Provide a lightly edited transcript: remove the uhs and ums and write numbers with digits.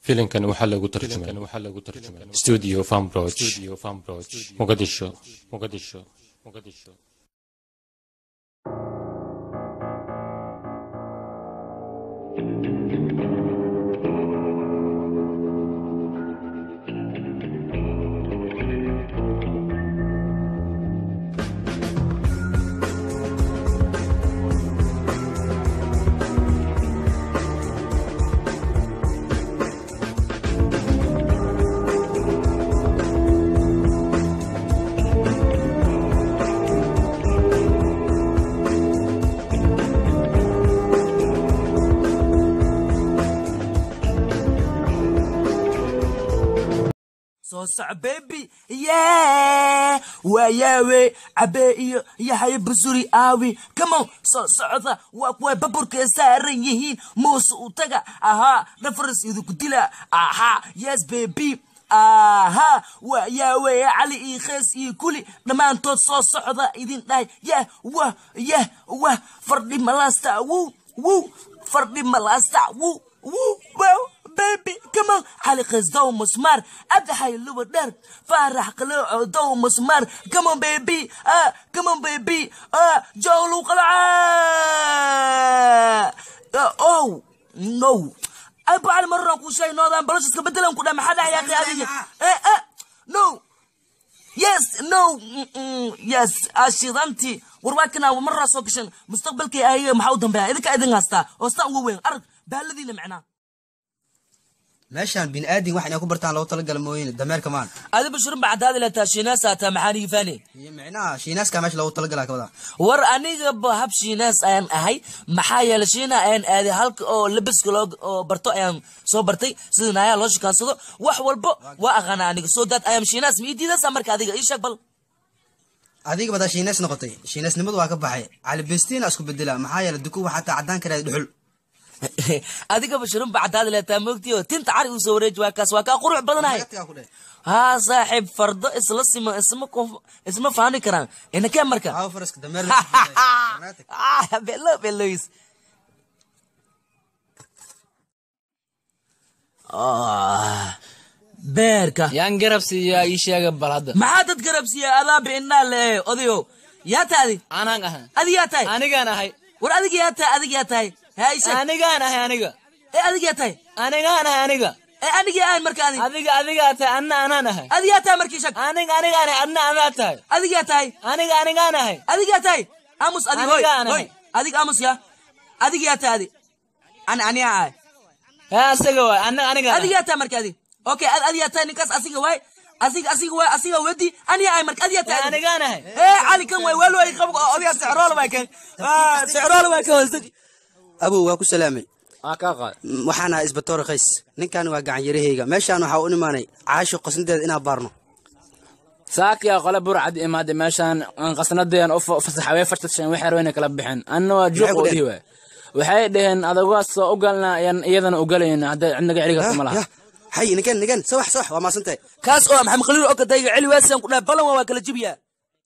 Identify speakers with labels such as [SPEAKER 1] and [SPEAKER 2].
[SPEAKER 1] Filimkan waxaa lagu tarjumay Studio Farmbroj, Mogadishu. Mogadishu. Mogadishu.
[SPEAKER 2] Soo soco baby, yeah, waayawe cabe iyo yaxaya busuri aawi. Come on, soo socda, waa kuwa baburka saaran yihiin. Muuse u taga ahaa dhafaras idinku dila ahaa. Yes baby, aha, waayawe Cali iyo Khees iyo kuli dhammaantood soo socda idin dhahay. Yah wah yah wah, fardhi malasta wuu wuu, fardhi malasta wuu wuu, wow baby, come on. Cali Qasdow Musmar, Abdaxay Luwa Dheer, Faarax Qalooco Dow Musmar. Come on baby, ah, come on baby, ah, Jowlu Qalaca. Oh no, Abu Cali, marran kuu sheegay noodaan baloshiska bedelan ku dhaa. Maxaa dhahay yaaqi adiga? Eh eh, no, yes, no, yes, ashidanti war waa kana marraa soo gashan mustaqbalkay ayaga. Maxaa u dambeeya idinka idin haystaa oo staan ugu weyn arag baaladiina macnaa.
[SPEAKER 3] Meeshaan bini'aadin wax inay ku bartaan loogu talagala mooyine, dameerka maan.
[SPEAKER 2] Adi bashurin bacdaadi la taa shiinaas aataa, maxaan igi faani?
[SPEAKER 3] Iyo micnaha shiinaaska meesha loogu talagalaa ka wadaa.
[SPEAKER 2] War aniga ba hab shiinaas ayaan ahay, maxaa yeelay shiina ayaan aaday, halka oo labiska loo oo barto ayaan soo bartay, sida naayaa loo shikaansado, wax walbo waa aqaanaa aniga. Soo daad ayam shiinaas ma ii diidaysaa marka? Adiga ii sheeg bal.
[SPEAKER 3] Adiga badaa shiinaas noqotay, shiinaasnimadu waa ka baxay. Cali Bestiin isku bedela, maxaa yeelay duku waxaa taa caddaan karaa dhuxul.
[SPEAKER 2] Adiga bashurin bacdaadi la taa moogtiyo tinta cari uu soo wareeji, waa kaas, waa kaa qurux badanahay.
[SPEAKER 3] Naga tagaa ku dheh.
[SPEAKER 2] Haa saaxiib, fardo isla simo isma isma faani karaan inakee marka.
[SPEAKER 3] Aawo faraska dameer la isku bedelay. Naga tag.
[SPEAKER 2] Ah, belo belois. Ah, beerka
[SPEAKER 4] yaan garab siiyaa ii sheega bal hadda.
[SPEAKER 2] Maxaa dad garab siiya? Adaa biinaa le odayo, yaa taadi?
[SPEAKER 4] Anaan ahay.
[SPEAKER 2] Adig yaa tahay?
[SPEAKER 4] Anigaan ahay.
[SPEAKER 2] War adig yaa tahay? Adig yaa tahay? Haa, ii sheeg.
[SPEAKER 4] Anigaan ahay aniga.
[SPEAKER 2] Ee adig yaa tahay?
[SPEAKER 4] Anigaan ahay aniga.
[SPEAKER 2] Ee anigi ahayn marka adig.
[SPEAKER 4] Adiga adigaa tahay, anna anaan ahay.
[SPEAKER 2] Adig yaa tahay markii sheeg.
[SPEAKER 4] Aniga anigaan ahay, adna adaa tahay.
[SPEAKER 2] Adig yaa tahay?
[SPEAKER 4] Aniga anigaan ahay.
[SPEAKER 2] Adig yaa tahay? Aamus adig, hoy.
[SPEAKER 4] Anigaan ahay.
[SPEAKER 2] Hoy adig, aamus yaa. Adig yaa tahay? Adig an aniyaa ahay.
[SPEAKER 4] Haa, asaga waay, anna anigaan
[SPEAKER 2] adig
[SPEAKER 4] ahay.
[SPEAKER 2] Yaa tahay marka adig? Okay, adig yaa tahay? Ninkaas asiga waay, asiga asiga waay, asiga wedi, aniyaa ahay marka. Adig yaa tahay?
[SPEAKER 4] Ee, anigaan ahay.
[SPEAKER 2] Ee Cali kan waay, waalo ay qabo odayga, sixrool waay kan. Ah, sixrool waay kan, hoostaji.
[SPEAKER 3] Abow, waa ku salaamay.
[SPEAKER 4] Waa kaa qaad.
[SPEAKER 3] Waxaan ahay isbatoor Qays, ninkan waa gacan yarahayga. Meeshaan waxaa u imaanay Caasho qasnadeeda inaan baarno.
[SPEAKER 4] Saakiyaa qole burcad imaade meeshaan aan qasnadeen u fasaxa, way fartasheen, waxay rabeen inay kala bixeen, anna waa juuq
[SPEAKER 3] Maxay ku
[SPEAKER 4] oo dhihi waay. Waxay dhaheen adagaa soo u galnaa ayaan iyadana u galayna, hadday cidnaga celi karto ma laha.
[SPEAKER 3] Yah, hay ninkan ninkan, sawax sawax, waa maasantahay.
[SPEAKER 2] Kaas oo Maxamed Khaliil oo kadayga celi waasaan ku dhahay balan waa kala jibiyaa.